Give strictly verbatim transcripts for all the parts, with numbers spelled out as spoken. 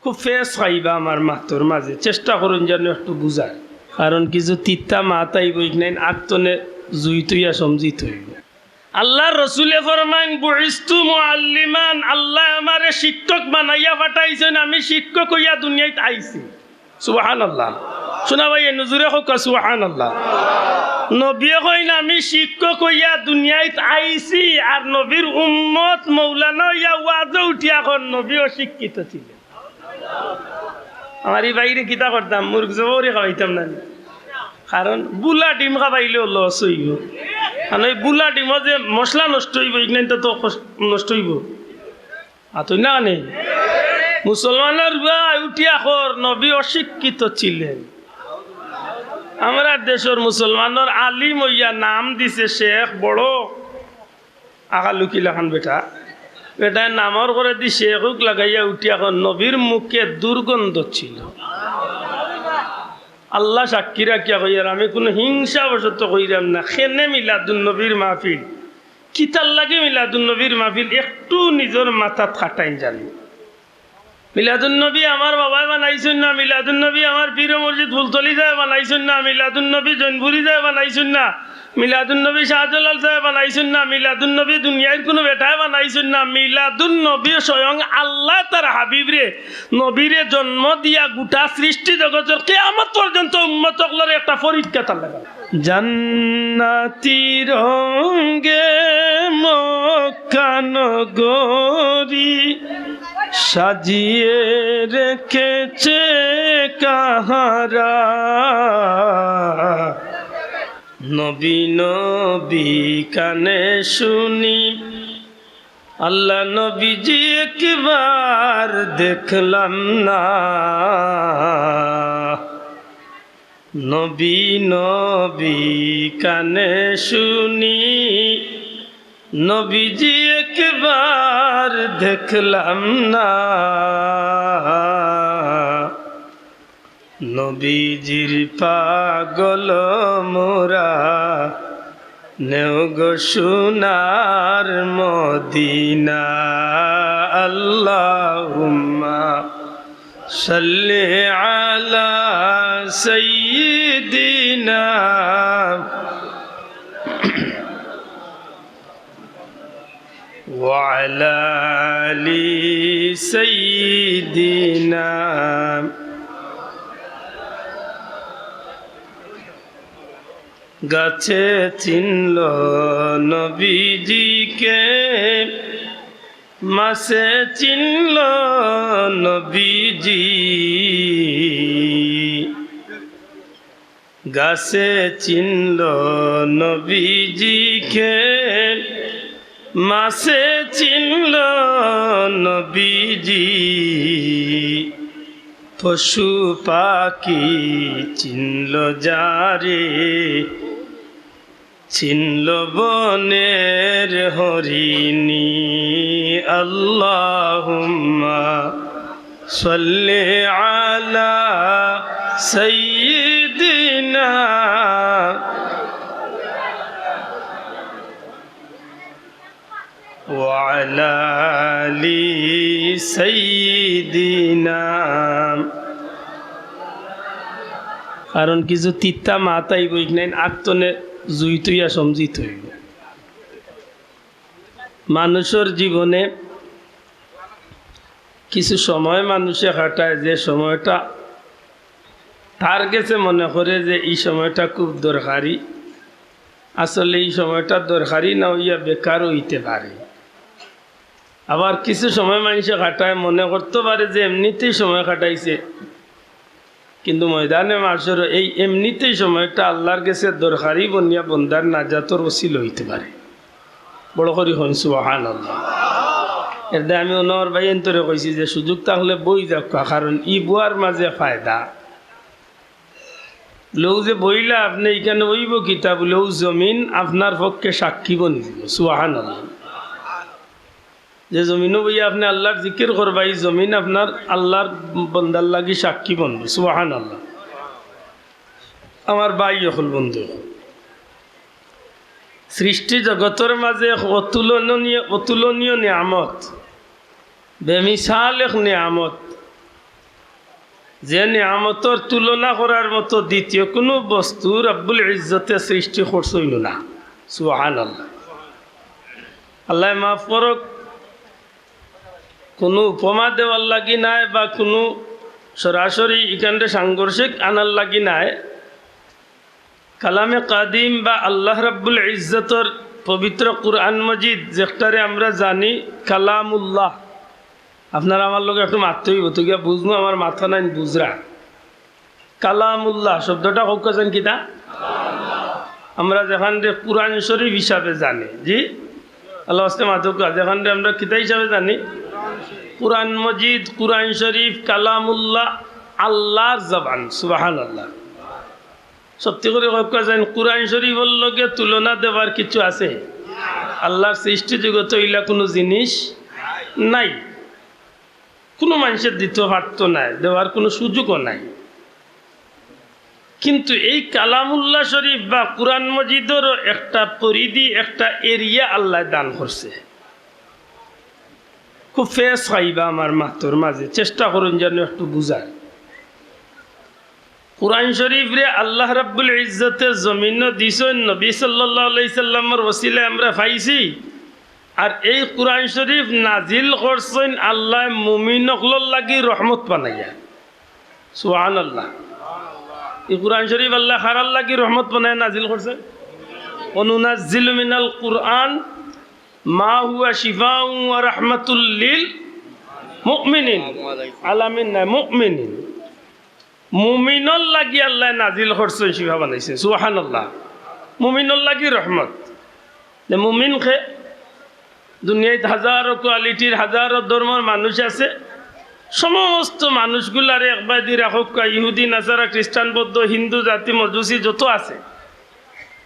খুব ফেস খাইবা আমার মাতর মাঝে, চেষ্টা করইন যেন একটু বুঝার। কারণ কিছু তিতা মাত আইবো, ইখান আগ তনে জুইত অইয়া সমঝিত অইবো। আল্লার রসুলে ফরমাইন, "বুইস্তু মুআল্লিমান", আল্লায় আমারে শিক্ষক বানাইয়া পাঠাইছইন, আমি শিক্ষক অইয়া দুনিয়াত আইছি। সুবহানাল্লাহ। শুনা ভাই, এ নজুরে কউক্কা সুবহানাল্লাহ। নবীয়ে কইন, "আমি শিক্ষক অইয়া দুনিয়াত আইছি", আর নবীর উম্মত মৌলানা অইয়া ওয়াজো উঠিয়া কর, নবী অশিক্ষিত ছিলেন। আমার ই ভাইরে কিতা করতাম, মুরগ জবো করি খাওয়াইতাম না নি? কারণ বুলা ডিম খাওয়াইলেও লস অইবো। কারণ ওই বুলা ডিমো যে মশলা নষ্ট অইবো, ইখান তো, তো কষ-, নষ্ট অইবো। আতই না নি? মুসলমানর ভাই উঠিয়া কর, নবী অশিক্ষিত ছিলেন। আমরার দেশর মুসলমানর আলিম অইয়া নাম দিছে শেখ, বড় আকালুকি লাখান বেটা। বেটায় নামর করেদি শেখুক লাগাইয়া উঠিয়া কর, "নবীর মুখে দুর্গন্ধ ছিল।" আল্লা সাক্ষী রাখিয়া কইয়ার, আমি কুনু হিংসাবশত কইরাম না। কেনে মিলাদুন নবীর মাহফিল? কিতার লাগি মিলাদুন নবীর মাহফিল? একটু নিজর মাথাত খাটাইন জানি। মিলাদুন নবী আমার বাবায় বানাইছইন না, মিলাদুন নবী আমার পীর মুর্শিদ ফুলতলি ছাহেব বানাইছইন না, মিলাদুন নবী জৈনপুরি ছাহেব বানাইছইন না, মিলাদুন নবী শাহজালাল ছাহেব বানাইছইন না, মিলাদুন নবী দুনিয়ার কুনু বেটায় বানাইছইন না। মিলাদুন নবী স্বয়ং আল্লায় তার হাবিবরে, নবীরে জন্ম দিয়া গুটা সৃষ্টি জগতর কিয়ামত পর্যন্ত উম্মত অকলর একটা পরীক্ষা তার লাগা। জান্নাতি রঙে মক্কা নগরী সাজিয়ে রেখেছে কাহারা। নবী নবী কানে শুনি, আল্লা নবীজি একবার দেখলাম না। নবী নবী কানে শুনি, নবীজি একবার দেখলাম না। নবীজির পাগল মোরা, নেও গো সোনার মদিনা। আল্লাহুম্মা সাল্লি আলা সাইয়্যিদিনা ওয়া আলা আলি সাইয়্যিদিনা। গাছে চিনল নবীজিকে, মাছে চিনল নবীজি। গাছে চিনল নবীজিকে, মাছে চিনল নবীজি। পশু পাখি চিনল যারে, চিনল বনের হরিণী। আল্লাহুম্মা সাল্লি আলা সাইয়্যিদিনা ওয়া আলা আলি সাইয়্যিদিনা। কারণ কিছু তিতা মাত আইবো, ইখান আগ তনে জুইত অইয়া সমঝিত অইবো। মানুষর জীবনে কিছু সময় মানুষে কাটায়, যে সময়টা তার গেছে মনে করে যে ই সময়টা খুব দরকারি, আসলে ই সময়টা দরকারি না অইয়া বেকার অইতে পারে। আবার কিছু সময় মানষে কাটায়, মনে করতো পারে যে এমনিতেউ সময় কাটাইছে, কিন্তু ময়দানে মাশরো এই এমনিতেউ সময়টা আল্লার গেছে দরকারি বনিয়া বন্দার নাজাতর উছিলা অইতে পারে। বড় করি কইন সুবহানাল্লাহ। এরদায় আমি অনর ভাইয়াইন্তরে কইছি যে সুযোগ থাকলে বই যাউক্কা, কারণ ই বওয়ার মাঝে ফায়দা। লউ যে বইলা আপনে ইখান অইবো কিতা বুলে, অউ জমিন আপনার পক্ষে সাক্ষী বনি দিবো। সুবহানাল্লাহ। যে জমিনো বইয়া আপনে আল্লার জিকির করবা, ই জমিন আপনার আল্লার বন্দার লাগি সাক্ষী বনবো। সুবহানাল্লাহ। আমার ভাই অকল, বন্ধু অকল, সৃষ্টি জগতর মাঝে এক অতুলনীয়, অতুলনীয় নিয়ামত, বেমিসাল এক নিয়ামত। যে নিয়ামতর তুলনা করার মতো দ্বিতীয় কুনু বস্তু রব্বুল ইজ্জতে সৃষ্টি করছইন না। সুবহানাল্লাহ। আল্লায় মাফ করউক, কুনু উপমা দেওয়ার লাগি নায় বা কুনু সরাসরি ইখানরে সাংঘর্ষিক আনার লাগি নায়। কালামে কাদিম বা আল্লাহ রাব্বুল ইজ্জতর পবিত্র কুরআন মজিদ, যেটারে আমরা জানি কালামুল্লাহ, আপনারা আমার লগে একটু মাততে অইবো, তো গিয়া বুঝমু, আমার মাথা নাইন বুঝরা। কালামুল্লাহ শব্দটা কউক্কা চাইন কিতা? আমরা যেখানরে কুরআন শরীফ হিসাবে জানি, জি, আল্লাহ আস্তে মাতউক্কা, যেখানরে আমরা কিতা হিসাবে জানি? কুরআন মজিদ, কুরআন শরীফ, কালামুল্লাহ, আল্লাহর জবান। সুবহানাল্লাহ। সত্যি করি কউক্কা চাইন, কুরআন শরীফর লগে তুলনা দেওয়ার কিছু আছে? আল্লাহর সৃষ্টি জগতে অইলা কুনু জিনিস নাই, কুনু মানষে দিতো পারতো নায়, দেওয়ার কুনু সুযোগও নাই। কিন্তু এই কালামুল্লাহ শরীফ বা কুরআন মজিদরও একটা পরিধি, একটা এরিয়া আল্লায় দান করছে। খুব ফেস খাইবা আমার মাতর মাঝে, চেষ্টা করইন যেন একটু বুঝার। কুরআন শরীফরে আল্লাহ রাব্বুল ইজ্জতে জমিনো দিছইন, নবী সাল্লাল্লাহু আলাইহি সাল্লামর ওসিলায় আমরা পাইছি। আর এই কুরআন শরীফ নাজিল করছইন আল্লায় মুমিন অকলর লাগি রহমত বানাইয়া। সুবহানাল্লাহ। এই কুরআন শরীফ আল্লায় কারার লাগি রহমত বানাইয়া নাজিল করছইন? ওয়া নুনাজ্জিলু মিনাল কুরআন মা হুয়া শিফাউন ওয়া রাহমাতুল লিল মুমিনিন। আলামিন নায়, মুমিনিন। মুমিনর লাগি আল্লায় নাজিল করছইন, শিফা বানাইছে। সুবহানাল্লাহ। মুমিনর লাগি রহমত। যে মুমিন কে? দুনিয়াত হাজারো কোয়ালিটির, হাজারো ধর্মর মানুষ আছে। সমস্ত মানুষগুলারে একবায়দি রাখউক্কা, ইহুদি, নাসারা, খ্রিস্টান, বৌদ্ধ, হিন্দু, জাতি, মজুসি যত আছে,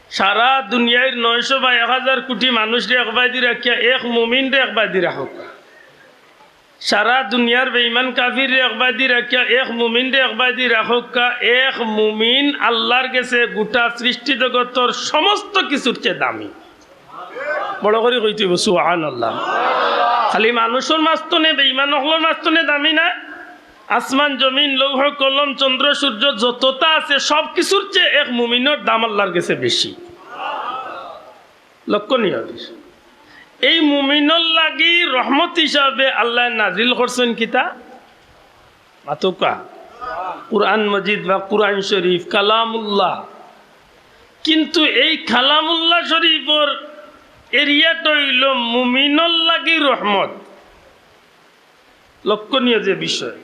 সারা দুনিয়ার নয়শো বা এক হাজার কোটি মানুষরে একবায়দি রাখিয়া এক মুমিনরে একবায়দি রাখউক্কা। সারা দুনিয়ার বেঈমান কাফিররে একবায়দি রাখিয়া এক মুমিনরে একবায়দি রাখউক্কা। এক মুমিন আল্লাহর গেছে গোটা সৃষ্টি জগতর সমস্ত কিছুর চেয়ে দামি। বড় করি কইতে অইবো, সুবহানাল্লাহ। খালি মানুষর মাঝখানে, বেঈমান অকলর মাঝখানে দামি না, আসমান, জমিন, লৌহ, কলম, চন্দ্র, সূর্য যততা আছে, সব কিছুর চেয়ে এক মুমিনর দাম আল্লাহর গেছে বেশি। লক্ষণীয় বিষয়। এই মুমিনর লাগি রহমত হিসাবে আল্লায় নাজিল করছইন কিতা? মাতউক্কা। কুরআন মজিদ বা কুরআন শরীফ, কালামুল্লাহ। কিন্তু এই কালামুল্লাহ শরীফর এরিয়াটা অইলো মুমিনর লাগি রহমত। লক্ষণীয় যে বিষয়।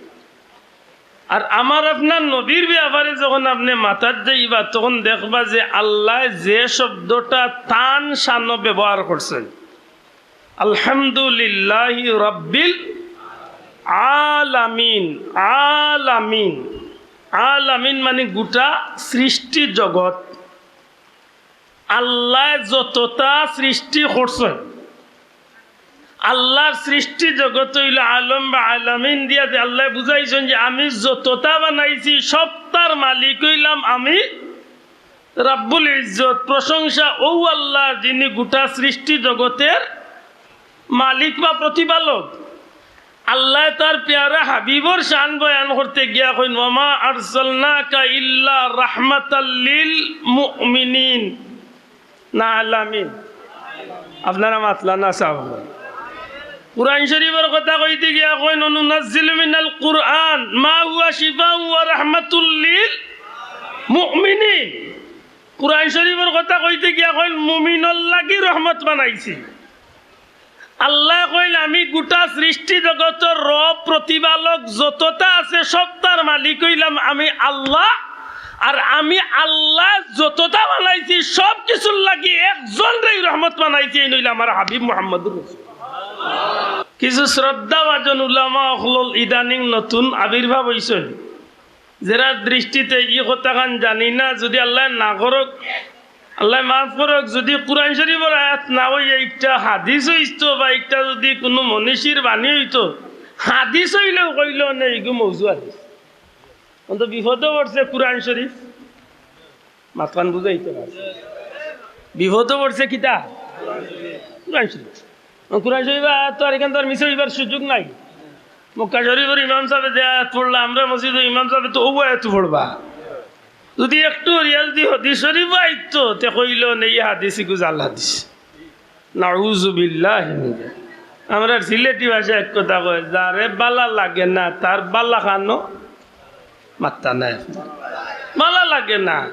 আর আমার আপনার নবীর ব্যাপারে যখন আপনে মাতাত যাইবা, তখন দেখবা যে আল্লায় যে শব্দটা তান শানো ব্যবহার করছইন, আলহামদুলিল্লাহি রাব্বিল আলামিন। আলামিন, আলামিন মানে গোটা সৃষ্টি জগত। আল্লায় যততা সৃষ্টি করছইন, আল্লাহর সৃষ্টি জগত অইলো আলম বা আলামিন দিয়া যে আল্লায় বুঝাইছইন যে আমি যততা বানাইছি, সবতার মালিক অইলাম আমি রাব্বুল ইজ্জত। প্রশংসা অউ আল্লাহর, যিনি গোটা সৃষ্টি জগতের মালিক বা প্রতিপালক। আল্লায় তার পেয়ারা হাবিবর শান বয়ান করতে গিয়া কইন, "ওয়ামা আরসালনাকা ইল্লা রাহমাতাল লিল মুমিনিন।" না আলামিন। আপনারা মাতলা না সাব। কুরআন শরীফর কথা কইতে গিয়া কইন, "ওয়া নুনাজ্জিলু মিনাল কুরআন মা হুয়া শিফাউ ওয়া রাহমাতুল লিল মুমিনিন।" কুরআন শরীফর কথা কইতে গিয়া কইন, "মুমিনর লাগি রহমত বানাইছি।" আল্লায় কইন, "আমি গোটা সৃষ্টি জগতর রব, প্রতিপালক, যততা আছে সবতার মালিক অইলাম আমি আল্লাহ। আর আমি আল্লায় যততা বানাইছি সব কিছুর লাগি একজনরেউ রহমত বানাইছি, এইন অইলা আমার হাবিব মুহাম্মদুর রাসূল।" কিছু শ্রদ্ধাভাজন উলামা অকল ইদানিং নতুন আবির্ভাব অইছইন। যেরার দৃষ্টিতে ই কথাখান জানি না, যুদি আল্লায় না করউক, আল্লায় মাফ করউক, যুদি কুরআন শরীফর আয়াত না অইয়া একটা হাদিস অইতো বা একটা যুদি কুনু মনীষীর বাণী অইতো, হাদিস অইলেও কইলো নে, ইগু মৌজু হাদিস। অন্ত বিপদো পড়ছে কুরআন শরীফ, মাতখান বুঝাইতো না। বিপদো পড়ছে কিতা? কুরআন শরীফ। কুরআন শরীফ আয়াত তো আর ইখান তো আর মিছা অইবার সুযোগ নাই। মক্কা শরীফর ইমাম সাবে যে আয়াত পড়লা, আমরার মসজিদো ইমাম সাবে তো অউ আয়াত পড়বা। যুদি একটু অরিয়া যুদি হাদিস শরীফ আইতো, তে কইলো নে, ই হাদিস ইগু জাল হাদিস। নাউজুবিল্লাহি মিন যালিক। আমরার সিলেটি ভাষায় এক কথা কয়, যারে বালা লাগে না, তার বালা খানো মাত্তা নাই। বালা লাগে না।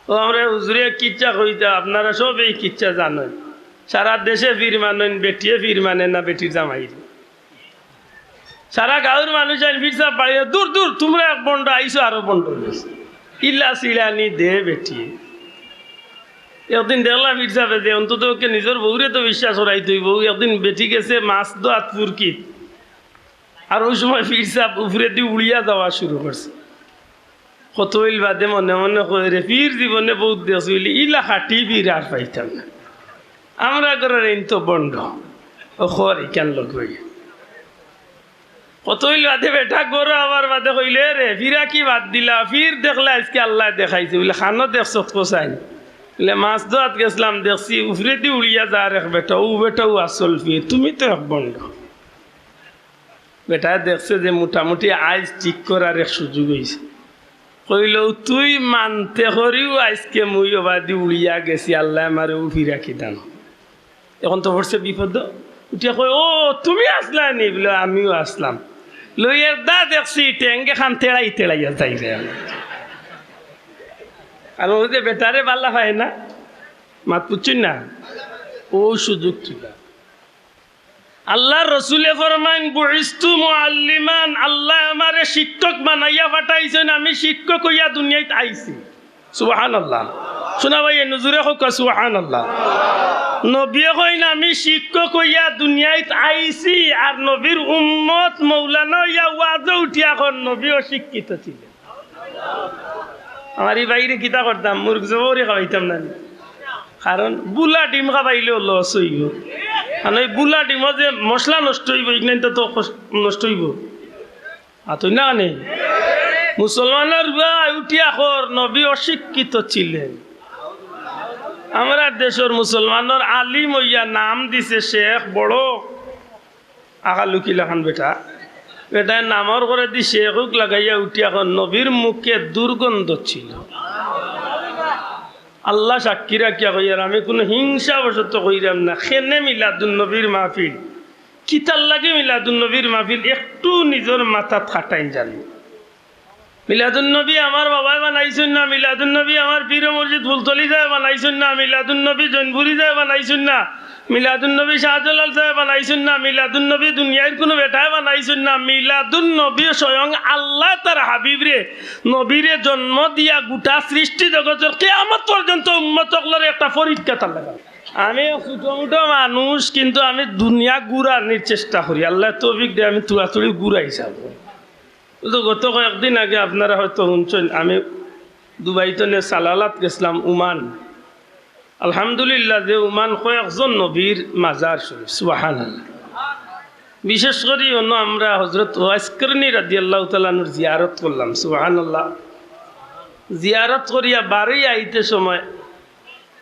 ও আমরা হুজুরে কিচ্ছা কইতা, আপনারা সব এই কিচ্ছা জানইন। সারা দেশে ফির মানইন, বেটিয়ে ফির মানে না বেটির জামাইরে। সারা গাউর মানুষ আইন ফির সাব বাড়িয়ে, "দূর, দূর, তুমরা এক বন্ড, আইছো আরো বন্ড।" ইলা সিলানি দে বেটিয়ে। একদিন দেখলা ফির সাবে যে অন্তত ওকে নিজর বউরে তো বিশ্বাস করাইতে অইবো। একদিন বেটি গেছে মাছ ধোয়াত ফুরকিত, আর অউ সময় ফির সাব উপরেদি উড়িয়া যাওয়া শুরু করছে। কতইল বাদে মনে মনে কয়, "রে, ফির জীবনে বউত দেখছি, ইলা খাটি ফির আর পাইতাম না। আমরা ঘরর এইন তো বন্ড।" ও খর ইখান লগ অইয়া। কতইল বাদে বেটা ঘরো আবার বাদে কইলে, "রে, ফিরাকি বাদ দিলা, ফির দেখলে আইজকে আল্লায় দেখাইছে।" বুলে, "খানো দেখছো কসাইন?" বুলে, "মাছ ধোয়াত গেছলাম, দেখছি উপরেদি উড়িয়া যার এক বেটা, অউ বেটাউ আসল ফির, তুমি তো এক বন্ড।" বেটায় দেখছে যে মোটামুটি আইজ ঠিক করার এক সুযোগ অইছে। কইলো, "তুই মানতে করিও আইজকে মুই অবাদি উড়িয়া গেছি, আল্লায় আমারে অউ ফিরাকি দান।" এখন তো পড়ছে বিপদ। উঠিয়া কয়, "ও, তুমি আছলায় নি?" বুলে, "আমিও আছলাম।" লইয়ের দা দেখছি, টেঙ্গে খান তেড়াই তেড়াইয়া যাইরে। আর অউ যে বেটারে বালা পায় না, মাত বুঝছইন না? অউ সুযোগ তুলা। আল্লার রসুলে ফরমাইন, "বুইস্তু মুআল্লিমান", আল্লায় আমারে শিক্ষক বানাইয়া পাঠাইছইন, আমি শিক্ষক অইয়া দুনিয়াত আইছি। সুবহানাল্লাহ। শুনা ভাই, এ নজুরে কউক্কা সুবহানাল্লাহ। নবীয়ে কইন, "আমি শিক্ষক অইয়া দুনিয়াত আইছি, আর নবীর উম্মত মৌলানা অইয়া ওয়াজো উঠিয়া কর, নবী অশিক্ষিত ছিলেন।" আমার ই ভাইরে কিতা করতাম, মুরগ জবো করি খাওয়াইতাম না নি? কারণ বুলা ডিম খাবাইলেও লস অইবো। কারণ অউ বুলা ডিমো যে মশলা নষ্ট অইবো, ইগনাইনতা তো কস-, নষ্ট অইবো। আতই না নি? মুসলমানর ভাই উঠিয়া কর, নবী অশিক্ষিত ছিলেন। আমরার দেশর মুসলমানর আলিম অইয়া নাম দিছে শেখ, বড় আকালুকি লাখান বেটা। বেটায় নামর করেদি শেখুক লাগাইয়া উঠিয়া কর, নবীর মুখে দুর্গন্ধ ছিল। আল্লা সাক্ষী রাখিয়া কইয়ার, আমি কুনু হিংসাবশত কইরাম না। কেনে মিলাদুন নবীর মাহফিল, কিতার লাগি মিলাদুন নবীর মাহফিল, একটু নিজর মাথাত খাটাইন জানি। মিলাদুন নবী আমার বাবায় বানাইছইন না, মিলাদুন নবী আমার পীর মুর্শিদ ফুলতলি ছাহেব বানাইছইন না, মিলাদুন নবী জৈনপুরী ছাহেব বানাইছইন না, মিলাদুন নবী শাহজালাল ছাহেব বানাইছইন না, মিলাদুন নবী দুনিয়ার কুনু বেটায় বানাইছইন না। মিলাদুন নবী স্বয়ং আল্লায় তার হাবিবরে, নবীরে জন্ম দিয়া গুটা সৃষ্টি জগতর কিয়ামত পর্যন্ত উম্মত অকলর একটা পরীক্ষা তার লাগা। আমি ছুটো-মুটো মানুষ, কিন্তু আমি দুনিয়া ঘুরানির চেষ্টা করি। আল্লায় তৌফিক দেয়, আমি তুড়াতুড়ি ঘুরাই যাবো। তো গত কয়েকদিন আগে আপনারা হয়তো হুনছইন, আমি দুবাই তনে সালালাত গেছলাম ওমান। আলহামদুলিল্লাহ, যে ওমান কয়েকজন নবীর মাজার শরীফ, সুবহানাল্লাহ। বিশেষ করি অনো আমরা হযরত ওয়াইস করনী রাদিয়াল্লাহু তাআলা আনহুর জিয়ারত করলাম, সুবহানাল্লাহ। জিয়ারত করিয়া বারই আইতে সময়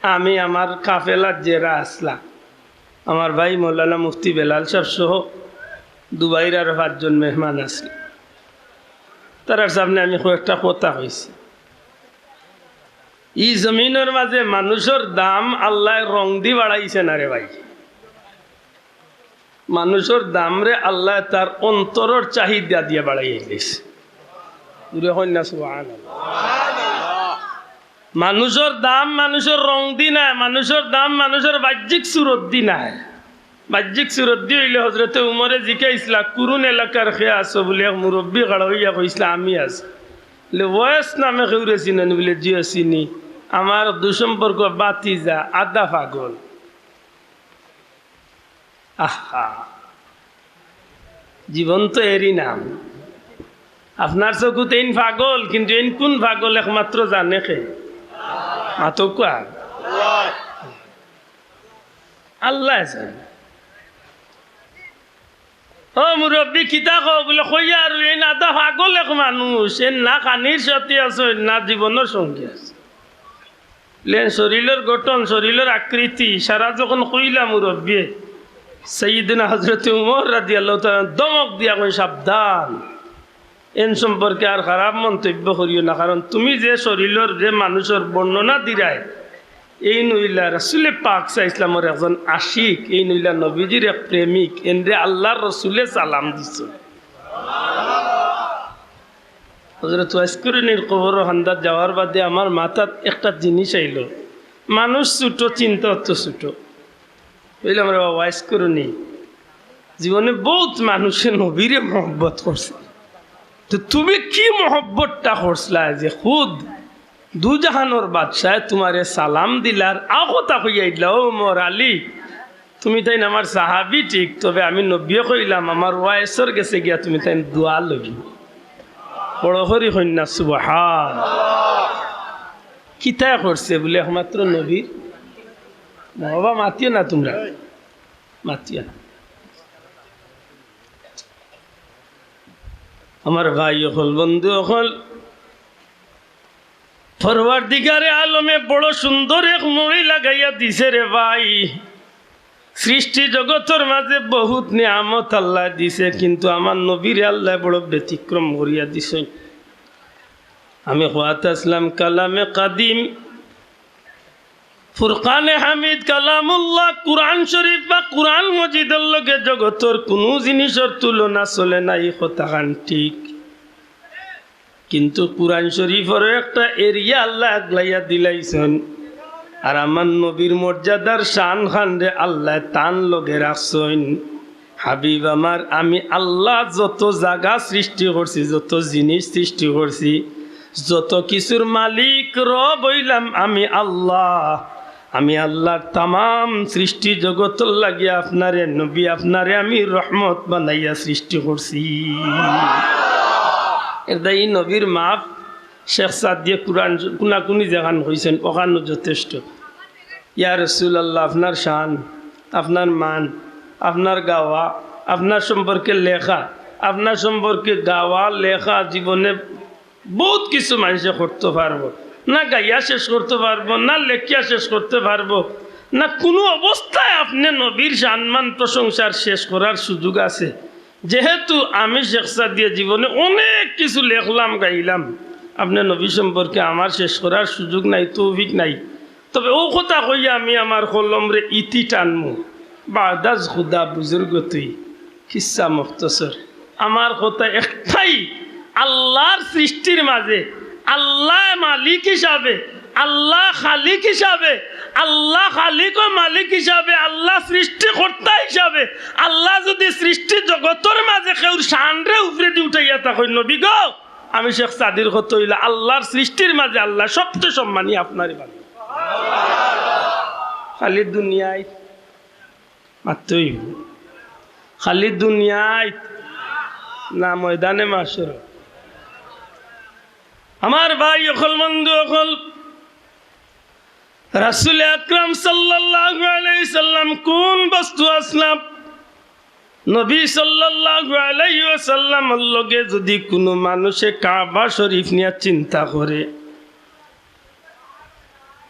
আমি আমার কাফেলাত যেরা আছলা, আমার ভাই মৌলানা মুফতি বেলাল সাহেব সহ দুবাইর আরো পাঁচজন মেহমান আছিল। তারার সামনে আমি কয়েকটা কথা কইছি। ই জমিনর মাঝে মানুষর দাম আল্লায় রং দি বাড়াইছে না রে ভাই। মানুষর দামরে আল্লায় তার অন্তরর চাহিদা দিয়া বাড়াইয়া দিছে। জুরে কইন না সুবহানাল্লাহ। মানুষর দাম মানুষর রং দি নায়, মানুষর দাম মানুষর বাহ্যিক সুরত দি নায়। বাহ্যিক সুরত দি অইলে হযরতে উমরে জিকাইছলা, "কুরুন এলাকার কে আছো?" বুলে এক মুরব্বি খাড়া অইয়া কইছলা, "আমি আছি।" বুলে, "ওয়েস নামে কেউরে চিনো নি?" বুলে, "জি অয় চিনি, আমার দুঃসম্পর্ক ভাতিজা, আধা পাগল।" আহা, জীবন তো এরই নাম। আপনার চকুত এইন পাগল, কিন্তু এইন কুন পাগল একমাত্র জানে কে? মাতউক্কা। আল্লায় জানে। "ও মুরব্বি, কিতা কও?" বুলে, "কইয়ার, এইন আধা পাগল এক মানুষ, এইন না খানির সাথী আছইন, না জীবনর সঙ্গী আছে।" লেন শরীলর গঠন, শরীলর আকৃতি, সারা যখন কইলা মুরব্বিয়ে, সাইয়্যিদুনা হযরতে উমর রাদিয়াল্লাহু তাআলা আনহু ধমক দিয়া কইন, "সাবধান, এন সম্পর্কে আর খারাপ মন্তব্য করিও না, কারণ তুমি যে শরীলর, যে মানুষর বর্ণনা দিরায়, এইন অইলা রাসুলে পাক সাল্লাল্লাহু আলাইহি ওয়াসাল্লামর একজন আশিক, এইন অইলা নবীজির এক প্রেমিক, এনরে আল্লাহর রসুলে সালাম দিছইন।" হযরত ওয়াইস করনীর কবরর কান্দাত যাওয়ার বাদে আমার মাথাত একটা জিনিস আইলো, মানুষ ছোট, চিন্তা অত ছোট। কইলাম, "রে বাবা, ওয়াইস করনী, জীবনে বউত মানুষে নবীরে মহব্বত করছে, তো তুমি কি মহব্বতটা করছলায় যে খুদ দুজাহানর বাদশায় তুমারে সালাম দিলার, আ কথা কইয়া দিলা, ও উমর, আলী, তুমি তাইন আমার সাহাবী ঠিক, তবে আমি নবীয়ে কইলাম, আমার ওয়াইসর গেছে গিয়া তুমি তাইন দোয়া লইও।" বড় করি কইন না, সুবহান। কিতায় করছে বুলে একমাত্র নবীর? না বাবা, মাতিও না তুমরা, মাতিও না। আমার ভাই অকল, বন্ধু অকল, পরওয়ারদিগারে আলমে বড় সুন্দর এক মুড়ি লাগাইয়া দিছে রে ভাই। সৃষ্টি জগতর মাঝে বহুত নিয়ামত আল্লায় দিছে, কিন্তু আমার নবীরে আল্লায় বড় ব্যতিক্রম করিয়া দিছইন। আমি কওয়াত আছলাম কালামে কাদিম, ফুরকানে হামিদ, কালামুল্লাহ, কুরআন শরীফ বা কুরআন মজিদর লগে জগতর কুনু জিনিসর তুলনা চলে না, ই কথাখান ঠিক। কিন্তু কুরআন শরীফর একটা area আল্লায় আগলাইয়া দিলাইছইন, আর আমার নবীর মর্যাদার শানখানরে আল্লায় তান লগে রাখছইন। হাবিব আমার, আমি আল্লাহ যত জাগা সৃষ্টি করছি, যত জিনিস সৃষ্টি করছি, যত কিছুর মালিক রব অইলাম আমি আল্লাহ। আমি আল্লাহর তামাম সৃষ্টি জগতর লাগি আপনারে নবী, আপনারে আমি রহমত বানাইয়া সৃষ্টি করছি। এর দায় ই নবীর মাফ, শেখ সাদিয়ে কুরআন কুনাকুনি যেখান কইছইন, অখানউ যথেষ্ট। ইয়া রাসুলাল্লাহ, আপনার শান, আপনার মান, আপনার গাওয়া, আপনার সম্পর্কে লেখা, আপনার সম্পর্কে গাওয়া, লেখা জীবনে বউত কিছু মানষে করতো পারবো না, গাইয়া শেষ করতো পারবো না, লেখিয়া শেষ করতো পারবো না। কুনু অবস্থায় আপনে নবীর শানমান প্রশংসার শেষ করার সুযোগ আছে। যেহেতু আমি শেখ সাদিয়ে জীবনে অনেক কিছু লেখলাম, গাইলাম, আপনে নবী সম্পর্কে আমার শেষ করার সুযোগ নাই, তৌফিক নাই। তবে অউ কথা কইয়া আমি আমার কলমরে ইতি টানমু। বাদাজ খুদা বুজুর্গ তুই, কিসসা মুখতসর। আমার কথা একটাই, আল্লাহর সৃষ্টির মাঝে আল্লাহ মালিক হিসাবে, আল্লাহ খালিক হিসাবে, আল্লাহ খালিক ও মালিক হিসাবে, আল্লাহ সৃষ্টিকর্তা হিসাবে, আল্লাহ যদি সৃষ্টি জগতর মাঝে কেউর শানরে উপরেদি উঠাইয়া থাকইন, নবী গো, আমি শেখ সাদির কথা অইলা আল্লাহর সৃষ্টির মাঝে আল্লাহ সবচেয়ে সম্মানী আপনারে বানাইন। খালি দুনিয়ায় মাততে অইবো। খালি দুনিয়াত না, ময়দানে মাশর। আমার ভাই অকল, বন্ধু অকল, রাসুল আকরাম সাল্লাল্লাহু আলাইহি সাল্লাম কুন বস্তু আছলা? নবী সাল্লাল্লাহু আলাইহি ওয়াসাল্লামর লগে যদি কুনু মানষে কাবা শরীফ নিয়া চিন্তা করে,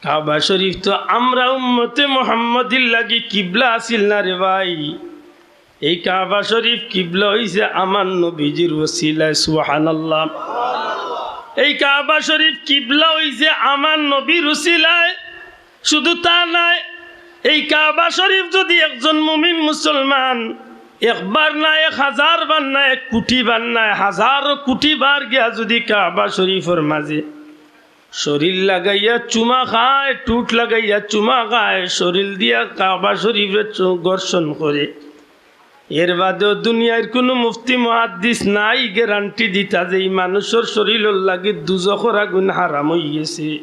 কাবা শরীফ তো আমরা উম্মতে মুহাম্মদীর লাগি কিবলা আছিল না রে ভাই। এই কাবা শরীফ কিবলা অইছে আমার নবীজির ওসিলায়, সুবহানাল্লাহ। এই কাবা শরীফ কিবলা অইছে আমার নবীর ওসিলায়। শুধু তা নায়, এই কাবা শরীফ যদি একজন মুমিন মুসলমান একবার না, এক হাজার বার না, এক কুটি বার না, হাজার কুটি বার গিয়া যদি কাবা শরীফর মাঝে শরীল লাগাইয়া চুমা খায়, ঠুট লাগাইয়া চুমা খায়, শরীল দিয়া কাবা শরীফরে চু-, ঘর্ষণ করে, এর বাদেও দুনিয়ার কুনু মুফতি মুহাদ্দিস নাই গ্যারান্টি দিতা যে ই মানুষর শরীলর লাগি দুজখর আগুন হারাম অইগেছে।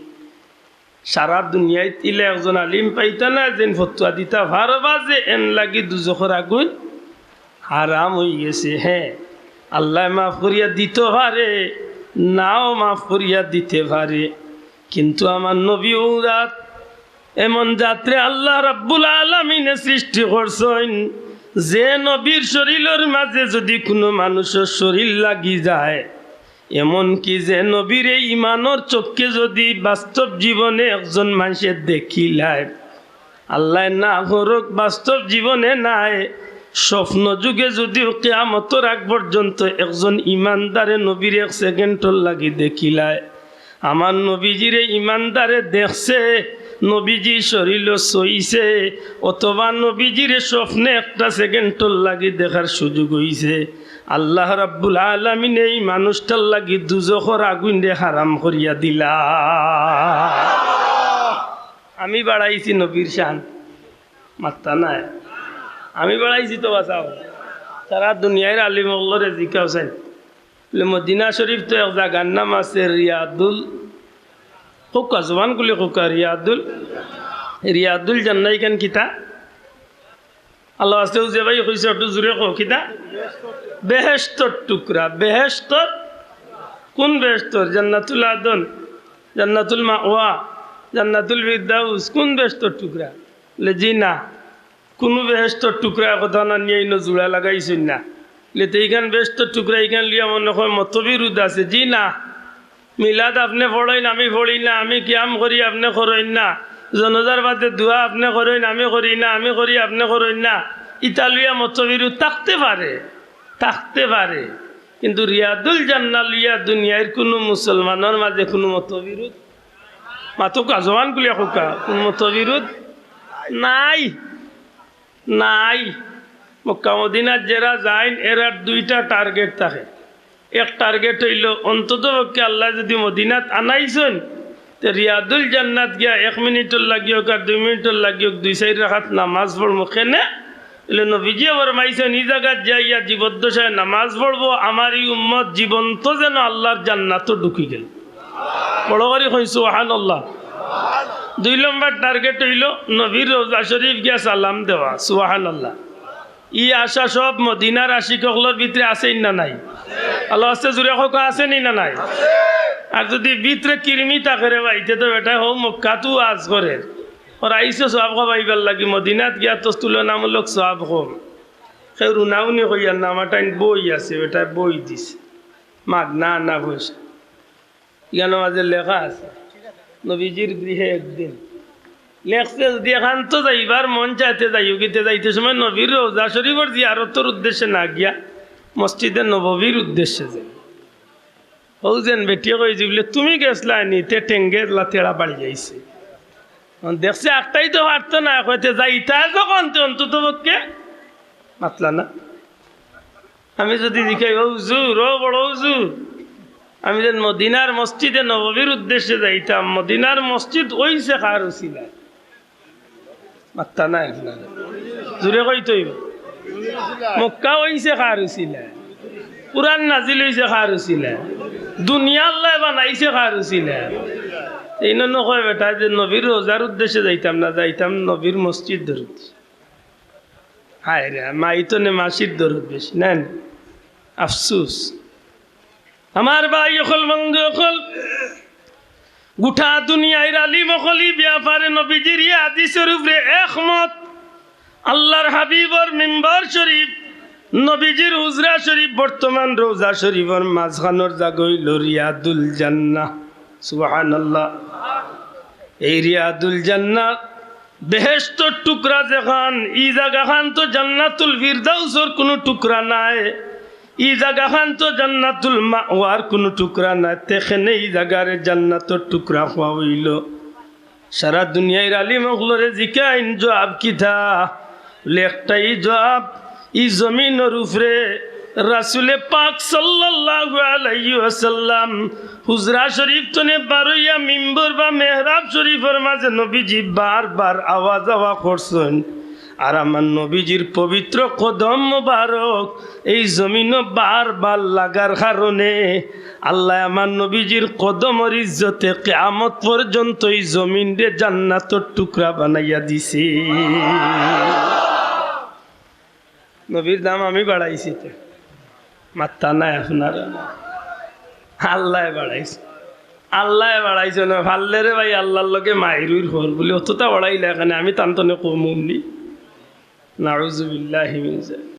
সারা দুনিয়াত ইলা একজন আলিম পাইতা না যেইন ফতুয়া দিতা পারবা যে এন লাগি দুজখর আগুন হারাম অইগেছে। হ্যাঁ, আল্লায় মাফ করিয়া দিতো পারে, নাও মাফ করিয়া দিতে পারে, কিন্তু আমার নবী অউ জাত, এমন জাতরে আল্লাহ রাব্বুল আলামিনে সৃষ্টি করছইন, যে নবীর শরীলর মাঝে যদি কুনু মানষর শরীল লাগি যায়, এমনকি যে নবীরে ইমানর চক্ষে যদি বাস্তব জীবনে একজন মানষে দেখিলায়, আল্লায় না করউক, বাস্তব জীবনে নায়, স্বপ্ন যুগে যুদিও কিয়ামতর আগ পর্যন্ত একজন ইমানদারে নবীর এক সেকেন্ডর লাগি দেখিলায়, আমার নবীজিরে ইমানদারে দেখছে, নবীজি শরীলো ছইছে, অথবা নবীজিরে স্বপ্নে একটা সেকেন্ডর লাগি দেখার সুযোগ অইছে, আল্লাহ রাব্বুল আলামিনে ই মানুষটার লাগি দুজখর আগুইনরে হারাম করিয়া দিলা। আমি বাড়াইছি নবীর শান, মাত্তা নাই। আমি বাড়াইছি তো বাঁচাও। তারা দুনিয়ার আলিম অকলরে জিকাও চাইন। বলে, মদিনা শরীফ তো এক জাগার নাম আছে রিয়াদুল, কউক্কা, জবান খুলি কউক্কা, রিয়াদুল, রিয়াদুল জান্নাহ ইখান কিতা? আল্লাহ আছে, যে ভাই কইছে একটু জোরে কও, কিতা? বেহেশতর টুকরা। বেহেশতর? কোন বেহেশতর? জান্নাতুল আদন, জান্নাতুল মাওয়া, জান্নাতুল ফিরদাউস, কোন বেহেশতর টুকরা? বলে, জি না, কুনু বেহেশতর টুকরা কথা না নিয়া ইনো জুড়া লাগাইছইন না। বলে, তে ইখান বেহেশতর টুকরা, ইখান লইয়া মনে হয় মতবিরোধ আছে। জি না, মিলাদ আপনে পড়ইন, আমি পড়ি না, আমি কিয়াম করি, আপনে করইন না, জনাজার বাদে দোয়া আপনে করইন, আমি করি না, আমি করি, আপনে করইন না, ইতা লইয়া মতবিরোধ থাকতে পারে, থাকতে পারে, কিন্তু রিয়াদুল জান্নাহ লইয়া দুনিয়ার কুনু মুসলমানর মাঝে কুনু মতবিরোধ, মাতউক্কা, জবান খুলিয়া কউক্কা, কুনু মতবিরোধ নাই। নাই। মক্কা মদিনাত যেরা যাইন, এরার দুইটা টার্গেট থাকে। এক টার্গেট অইলো, অন্তত পক্ষে আল্লায় যুদি মদিনাত আনাইছইন, তে রিয়াদুল জান্নাত গিয়া এক মিনিটর লাগি অউক আর দুই মিনিটর লাগি অউক, দুই চাইর রাকাত নামাজ পড়মু। কেনে? অইলে নবীজিয়ে ফরমাইছইন, ই জাগাত যাইয়া জীবদ্দশায় নামাজ পড়বো, আমার ই উম্মত জীবন্ত যেন আল্লার জান্নাতো ঢুকি গেল। বড় করি কইন সুবহানাল্লাহ। দুই নম্বর টার্গেট অইলো নবীর রওজা শরীফ গিয়া সালাম দেওয়া। সুবহানাল্লাহ। ই আশা সব মদিনার আশিক অকলর ভিতরে আছে নি না নাই? আল্লাহ আছে, জুরে কউক্কা, আছে নি না নাই? আর যুদি ভিতরে কিরমি থাকে রে ভাই, তে তো বেটায় হউ মক্কাত ওয়াজ করের, অর আইছে সওয়াব কামাইবার লাগি, মদিনাত গিয়া তো তুলনামূলক সওয়াব কম। কেউ রুনাউনি কইয়ার না, আমার টাইম বই আছে, বেটায় বই দিছে, মাগনা আনা পয়সা। ইখানর মাঝে লেখা আছে, নবীজির গৃহে একদিন। লেখছে, যুদি একান্ত যাইবার মন চায় তে যাইও, কিতে যাইতে সময় নবীর রওজা শরীফর জিয়ারতর উদ্দেশ্যে না গিয়া মসজিদে নববীর উদ্দেশ্যে যাই। হউ যেন বেটিয়ে কইছে বলে, তুমি গেছলায় নি, তে ঠেঙ্গে লা তেড়া বাড়ি যাইছে। অখন দেখছে একটাই তো পারতো না, কইতে যাইতা যখন তে অন্তত পক্ষে মাতলা না। আমি যুদি জিকাই, "ও হুজুর, ও বড় হুজুর, আমি যেন মদিনার মসজিদে নববীর উদ্দেশ্যে যাইতাম, মদিনার মসজিদ অইছে কার উছিলায়?" মাত্তা নাই আপনার। জুরে কইতে অইবো। মক্কা অইছে কার উছিলায়? কুরআন নাজিল অইছে কার উছিলায়? দুনিয়া আল্লায় বানাইছে কার উছিলায়? এইন নু কয় বেটায় যে নবীর রওজার উদ্দেশ্যে যাইতাম না, যাইতাম নবীর মসজিদর উদ্দেশ্যে। হায় রে, মাইতনে মাসির দরদ বেশি, না নি? আফসুস। আমার ভাই অকল, বন্ধু অকল, গোটা দুনিয়ার আলিম অকল ই ব্যাপারে নবীজির ই হাদিসর উপরে একমত। আল্লার হাবিবর মিম্বর শরীফ, নবীজির হুজরা শরীফ, বর্তমান রওজা শরীফর মাঝখানর জাগা অইলো রিয়াদুল জান্নাহ। সুবহানাল্লাহ। এই রিয়াদুল জান্নাহ বেহেশতর টুকরা যেখান, ই জাগাখান তো জান্নাতুল ফিরদাউসর কুনু টুকরা নায়, ই জাগাখান তো জান্নাতুল মাওয়ার কুনু টুকরা নায়, তে কেনে ই জাগারে জান্নাতর টুকরা কওয়া অইলো। সারা দুনিয়ার আলিম অকলরে জিকাইন, জওয়াব কিতা? বলে, একটাই জওয়াব, ই জমিনর উপরে রাসুলে পাক সাল্লাল্লাহু আলাইহি ওয়াসাল্লাম হুজরা শরীফ তনে বারইয়া মিম্বর বা মেহরাব শরীফর মাঝে নবীজি বারবার আওয়া যাওয়া করছইন। আর আমার নবীজির পবিত্র কদম মোবারক এই জমিনো বারবার লাগার কারণে আল্লায় আমার নবীজির কদমর ইজ্জতে কিয়ামত পর্যন্ত ই জমিনরে জান্নাতর টুকরা বানাইয়া দিছে। নবীর দাম আমি বাড়াইছি তো? মাত্তা নাই আপনারা। আল্লায় বাড়াইছে, আল্লায় বাড়াইছে না। পারলে রে ভাই, আল্লার লগে মাইরুইর কর বলে অতটা বাড়াইলা কেনে, আমি তান তনে কমুম নি। নাউজুবিল্লাহি মিন জালিক।